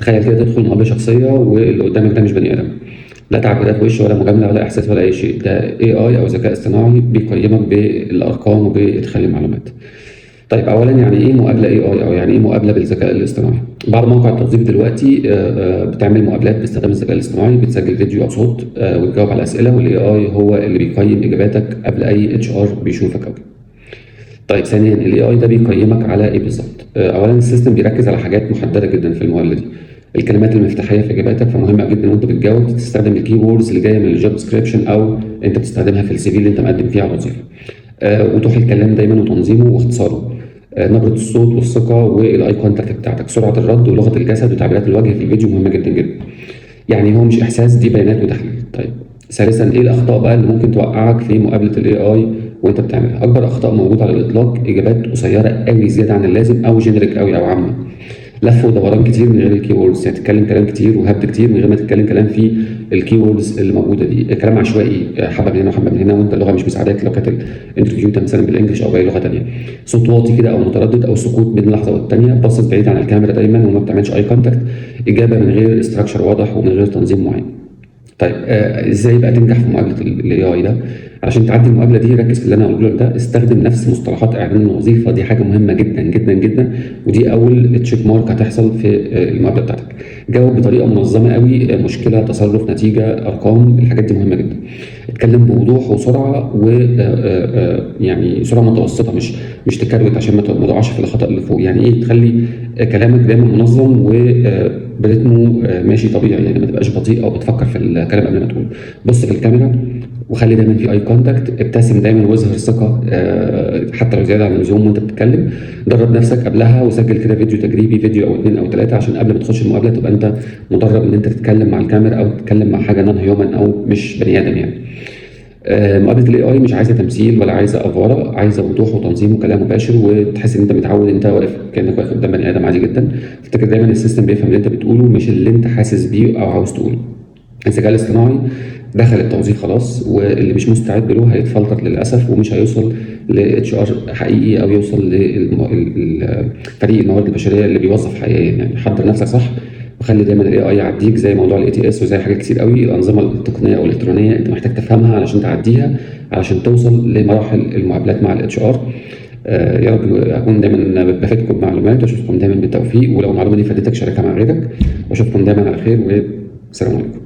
تخيل كده تدخل مقابله شخصية واللي قدامك ده مش بني ادم، لا تعب كده في وشه ولا مجاملة ولا احساس ولا اي شيء. ده AI او ذكاء اصطناعي بيقيمك بالارقام وبادخال المعلومات. طيب اولا يعني ايه مقابله AI او يعني ايه مقابله بالذكاء الاصطناعي؟ بعض مواقع التوظيف دلوقتي بتعمل مقابلات باستخدام الذكاء الاصطناعي، بتسجل فيديو او صوت وتجاوب على الاسئله، وال AI هو اللي بيقيم اجاباتك قبل اي HR بيشوفك او كده. طيب ثانيا ال AI ده بيقيمك على ايه بالظبط؟ اولا ال system بيركز على حاجات محددة جدا في المقابلة دي. الكلمات المفتاحيه في اجاباتك، فمهمه جدا وانت بتجاوب تستخدم ال keywords اللي جاية من ال job description او انت بتستخدمها في ال CV اللي انت مقدم فيه على الوظيفة. وضوح الكلام دايما وتنظيمه واختصاره. نبرة الصوت والثقة وال eye contact بتاعتك، سرعة الرد ولغة الجسد وتعبيرات الوجه في الفيديو مهمة جدا جدا. يعني هو مش احساس، دي بيانات وتحليل. طيب ثالثا ايه الاخطاء بقى اللي ممكن توقعك في مقابله ال AI وانت بتعملها؟ اكبر اخطاء موجودة على الاطلاق اجابات قصيرة قوي زيادة عن اللازم او generic قوي او عامه، لف ودوران كتير من غير ال keywords، يعني تتكلم كلام كتير وهبد كتير من غير ما تتكلم كلام فيه ال keywords اللي موجودة دي، كلام عشوائي، حبه من هنا وحبه من هنا وانت اللغة مش مساعداك لو كانت ال interview ده مثلا بال English او باي لغة ثانيه، صوت واطي كده او متردد او سكوت بين لحظة والتانيه، باصص بعيد عن الكاميرا دايما وما بتعملش eye contact، اجابه من غير structure واضح ومن غير تنظيم معين. طيب ازاي بقى تنجح في مقابله ال AI ده؟ علشان تعدي المقابلة دي ركز في اللي انا هقوله لك ده، استخدم نفس مصطلحات اعلان الوظيفة، دي حاجة مهمة جدا جدا جدا، ودي اول check mark هتحصل في المقابلة بتاعتك. جاوب بطريقة منظمة قوي، مشكلة، تصرف، نتيجه، ارقام، الحاجات دي مهمة جدا. اتكلم بوضوح وسرعة و يعني سرعة متوسطه، مش تكروت عشان ما تقعش في الخطا اللي فوق. يعني ايه؟ تخلي كلامك دايما منظم و برتمه ماشي طبيعي، يعني ما تبقاش بطيء او بتفكر في الكلام قبل ما تقول. بص في الكاميرا وخلي دايما في eye contact، ابتسم دايما واظهر ثقة حتى لو زيادة عن اللزوم وانت بتتكلم. درب نفسك قبلها وسجل كده فيديو تجريبي، فيديو او اتنين او تلاتة، عشان قبل ما تخش المقابلة تبقى انت مدرب ان انت تتكلم مع الكاميرا او تتكلم مع حاجة non human او مش بني ادم يعني. مقابله ال AI مش عايزه تمثيل ولا عايزه افوره، عايزه وضوح وتنظيم وكلام مباشر، وتحس ان انت متعود انت واقف كانك واقف قدام بني ادم عادي جدا. افتكر دايما ال system بيفهم اللي انت بتقوله مش اللي انت حاسس بيه او عاوز تقوله. الذكاء الاصطناعي دخل التوظيف خلاص، واللي مش مستعد له هيتفلتر للاسف ومش هيوصل ل HR حقيقي او يوصل لفريق الموارد البشرية اللي بيوظف حقيقيا. يعني حضر نفسك صح وخلي دايما ال AI يعديك، زي موضوع ال ATS وزي حاجات كتير قوي. الانظمة التقنية او الالكترونية انت محتاج تفهمها علشان تعديها، علشان توصل لمراحل المقابلات مع ال HR. يا رب اكون دايما بفيدكم بمعلومات، واشوفكم دايما بالتوفيق، ولو المعلومة دي فادتك شاركها مع غيرك، واشوفكم دايما على خير، والسلام عليكم.